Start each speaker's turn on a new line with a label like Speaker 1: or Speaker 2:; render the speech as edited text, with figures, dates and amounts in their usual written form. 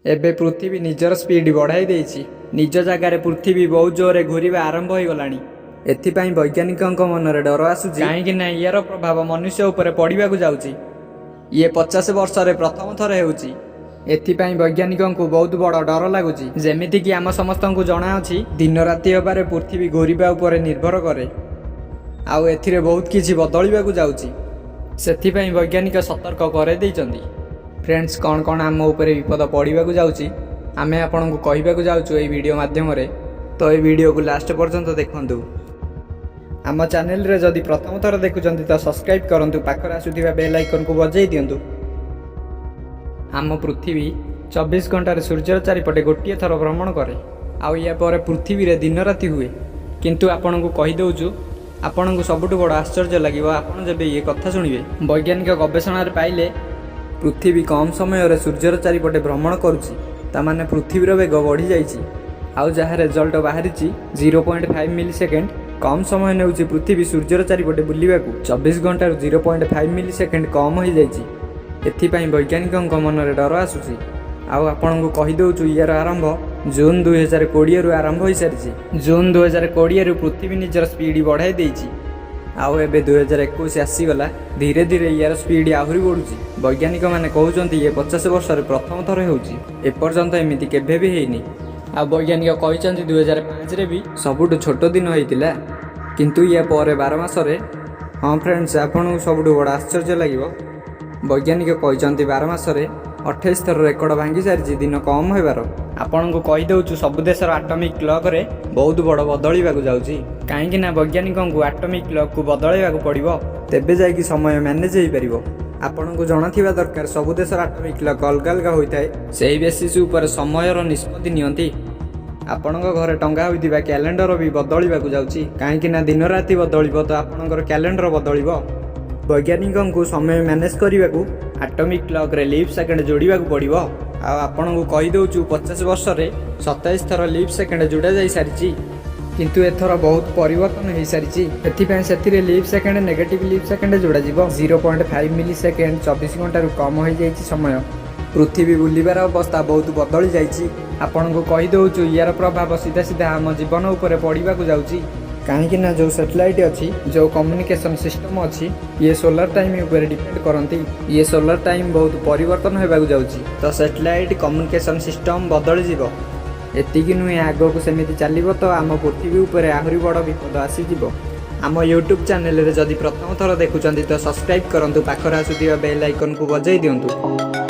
Speaker 1: ଏବେ ପୃଥିବୀ ନିଜର ସ୍ପିଡ୍ ବଢ଼ାଇ ଦେଇଛି। ନିଜ ଜାଗାରେ ପୃଥିବୀ ବହୁତ ଜୋରରେ ଘୂରିବା ଆରମ୍ଭ ହୋଇଗଲାଣି। ଏଥିପାଇଁ ବୈଜ୍ଞାନିକଙ୍କ ମନରେ ଡର ଆସୁଛି, କାହିଁକି ନା ଇଆର ପ୍ରଭାବ ମନୁଷ୍ୟ ଉପରେ ପଡ଼ିବାକୁ ଯାଉଛି। ଇଏ 50 ବର୍ଷରେ ପ୍ରଥମ ଥର ହେଉଛି। ଏଥିପାଇଁ ବୈଜ୍ଞାନିକଙ୍କୁ ବହୁତ ବଡ଼ ଡର ଲାଗୁଛି। ଯେମିତିକି ଆମ ସମସ୍ତଙ୍କୁ ଜଣାଅଛି, ଦିନ ରାତି ହେବାରେ ପୃଥିବୀ ଘୂରିବା ଉପରେ ନିର୍ଭର କରେ। ଆଉ ଏଥିରେ ବହୁତ କିଛି ବଦଳିବାକୁ ଯାଉଛି। ସେଥିପାଇଁ ବୈଜ୍ଞାନିକ ସତର୍କ କରାଇ ଦେଇଛନ୍ତି। ଫ୍ରେଣ୍ଡସ୍, କ'ଣ କ'ଣ ଆମ ଉପରେ ବିପଦ ପଡ଼ିବାକୁ ଯାଉଛି, ଆମେ ଆପଣଙ୍କୁ କହିବାକୁ ଯାଉଛୁ ଏଇ ଭିଡ଼ିଓ ମାଧ୍ୟମରେ। ତ ଏଇ ଭିଡ଼ିଓକୁ ଲାଷ୍ଟ ପର୍ଯ୍ୟନ୍ତ ଦେଖନ୍ତୁ। ଆମ ଚ୍ୟାନେଲରେ ଯଦି ପ୍ରଥମ ଥର ଦେଖୁଛନ୍ତି ତ ସବସ୍କ୍ରାଇବ୍ କରନ୍ତୁ, ପାଖରେ ଆସୁଥିବା ବେଲ୍ ଆଇକନ୍କୁ ବଜାଇ ଦିଅନ୍ତୁ। ଆମ ପୃଥିବୀ 24 ଘଣ୍ଟାରେ ସୂର୍ଯ୍ୟର ଚାରିପଟେ ଗୋଟିଏ ଥର ଭ୍ରମଣ କରେ। ଆଉ ୟା ପରେ ପୃଥିବୀରେ ଦିନ ରାତି ହୁଏ। କିନ୍ତୁ ଆପଣଙ୍କୁ କହିଦେଉଛୁ, ଆପଣଙ୍କୁ ସବୁଠୁ ବଡ଼ ଆଶ୍ଚର୍ଯ୍ୟ ଲାଗିବ ଆପଣ ଯେବେ ଇଏ କଥା ଶୁଣିବେ। ବୈଜ୍ଞାନିକ ଗବେଷଣାରେ ପାଇଲେ, ପୃଥିବୀ କମ୍ ସମୟରେ ସୂର୍ଯ୍ୟର ଚାରିପଟେ ଭ୍ରମଣ କରୁଛି। ତା ମାନେ ପୃଥିବୀର ବେଗ ବଢ଼ିଯାଇଛି। ଆଉ ଯାହା ରେଜଲ୍ଟ ବାହାରିଛି, 0.5 ମିଲି ସେକେଣ୍ଡ କମ୍ ସମୟ ନେଉଛି ପୃଥିବୀ ସୂର୍ଯ୍ୟର ଚାରିପଟେ ବୁଲିବାକୁ। 24 ଘଣ୍ଟାରୁ 0.5 ମିଲି ସେକେଣ୍ଡ କମ୍ ହୋଇଯାଇଛି। ଏଥିପାଇଁ ବୈଜ୍ଞାନିକଙ୍କ ମନରେ ଡର ଆସୁଛି। ଆଉ ଆପଣଙ୍କୁ କହିଦେଉଛୁ, ଇଆର ଆରମ୍ଭ ଜୁନ୍ 2020ରୁ ଆରମ୍ଭ ହୋଇସାରିଛି। ଜୁନ୍ 2020ରୁ ପୃଥିବୀ ନିଜର ସ୍ପିଡ୍ ବଢ଼ାଇ ଦେଇଛି। ଆଉ ଏବେ 2021 ଆସିଗଲା, ଧୀରେ ଧୀରେ ଇଆର ସ୍ପିଡ୍ ଆହୁରି ବଢ଼ୁଛି। ବୈଜ୍ଞାନିକମାନେ କହୁଛନ୍ତି, ଇଏ 50 ବର୍ଷରେ ପ୍ରଥମ ଥର ହେଉଛି। ଏପର୍ଯ୍ୟନ୍ତ ଏମିତି କେବେ ବି ହେଇନି। ଆଉ ବୈଜ୍ଞାନିକ କହିଛନ୍ତି, 2005ରେ ବି ସବୁଠୁ ଛୋଟ ଦିନ ହେଇଥିଲା। କିନ୍ତୁ ୟା ପରେ 12 ମାସରେ, ହଁ ଫ୍ରେଣ୍ଡସ୍, ଆପଣଙ୍କୁ ସବୁଠୁ ବଡ଼ ଆଶ୍ଚର୍ଯ୍ୟ ଲାଗିବ, ବୈଜ୍ଞାନିକ କହିଛନ୍ତି, 12 ମାସରେ 28 ଥର ରେକର୍ଡ଼ ଭାଙ୍ଗି ସାରିଛି ଦିନ କମ୍ ହେବାର। ଆପଣଙ୍କୁ କହିଦେଉଛୁ, ସବୁ ଦେଶର ଆଟମିକ୍ କ୍ଲକରେ ବହୁତ ବଡ଼ ବଦଳିବାକୁ ଯାଉଛି। କାହିଁକି ନା ବୈଜ୍ଞାନିକଙ୍କୁ ଆଟମିକ୍ କ୍ଲକକୁ ବଦଳାଇବାକୁ ପଡ଼ିବ, ତେବେ ଯାଇକି ସମୟ ମ୍ୟାନେଜ୍ ହେଇପାରିବ। ଆପଣଙ୍କୁ ଜଣାଥିବା ଦରକାର, ସବୁ ଦେଶର ଆଟମିକ୍ କ୍ଲକ୍ ଅଲଗା ଅଲଗା ହୋଇଥାଏ। ସେହି ବେସିସ୍ ଉପରେ ସମୟର ନିଷ୍ପତ୍ତି ନିଅନ୍ତି। ଆପଣଙ୍କ ଘରେ ଟଙ୍ଗା ହୋଇଥିବା କ୍ୟାଲେଣ୍ଡର ବି ବଦଳିବାକୁ ଯାଉଛି। କାହିଁକି ନା ଦିନ ରାତି ବଦଳିବ ତ ଆପଣଙ୍କର କ୍ୟାଲେଣ୍ଡର ବଦଳିବ। ବୈଜ୍ଞାନିକଙ୍କୁ ସମୟ ମ୍ୟାନେଜ୍ କରିବାକୁ ଆଟମିକ୍ କ୍ଲକରେ ଲିପ୍ ସେକେଣ୍ଡ ଯୋଡ଼ିବାକୁ ପଡ଼ିବ। ଆଉ ଆପଣଙ୍କୁ କହିଦେଉଛୁ, 50 ବର୍ଷରେ 27 ଥର ଲିପ୍ ସେକେଣ୍ଡ ଯୋଡ଼ା ଯାଇସାରିଛି। କିନ୍ତୁ ଏଥର ବହୁତ ପରିବର୍ତ୍ତନ ହୋଇସାରିଛି। ଏଥିପାଇଁ ସେଥିରେ leap second, negative leap second ଯୋଡ଼ାଯିବ। 0.5 ମିଲି ସେକେଣ୍ଡ 24 ଘଣ୍ଟାରୁ କମ୍ ହୋଇଯାଇଛି ସମୟ। ପୃଥିବୀ ବୁଲିବାର ଅବସ୍ଥା ବହୁତ ବଦଳି ଯାଇଛି। ଆପଣଙ୍କୁ କହିଦେଉଛୁ, ୟାର ପ୍ରଭାବ ସିଧା ସିଧା ଆମ ଜୀବନ ଉପରେ ପଡ଼ିବାକୁ ଯାଉଛି। କାହିଁକି ନା ଯେଉଁ ସାଟେଲାଇଟ୍ ଅଛି, ଯେଉଁ କମ୍ୟୁନିକେସନ୍ ସିଷ୍ଟମ୍ ଅଛି, ଇଏ ସୋଲାର ଟାଇମ୍ ଉପରେ ଡିପେଣ୍ଡ କରନ୍ତି। ଇଏ ସୋଲାର ଟାଇମ୍ ବହୁତ ପରିବର୍ତ୍ତନ ହେବାକୁ ଯାଉଛି, ତ ସାଟେଲାଇଟ୍ କମ୍ୟୁନିକେସନ୍ ସିଷ୍ଟମ୍ ବଦଳିଯିବ। ଏତିକି ନୁହେଁ, ଆଗକୁ ସେମିତି ଚାଲିବ ତ ଆମ ପୃଥିବୀ ଉପରେ ଆହୁରି ବଡ଼ ବିପଦ ଆସିଯିବ। ଆମ ୟୁଟ୍ୟୁବ୍ ଚ୍ୟାନେଲରେ ଯଦି ପ୍ରଥମ ଥର ଦେଖୁଛନ୍ତି ତ ସବସ୍କ୍ରାଇବ୍ କରନ୍ତୁ, ପାଖରେ ଆସୁଥିବା ବେଲ୍ ଆଇକନ୍କୁ ବଜାଇ ଦିଅନ୍ତୁ।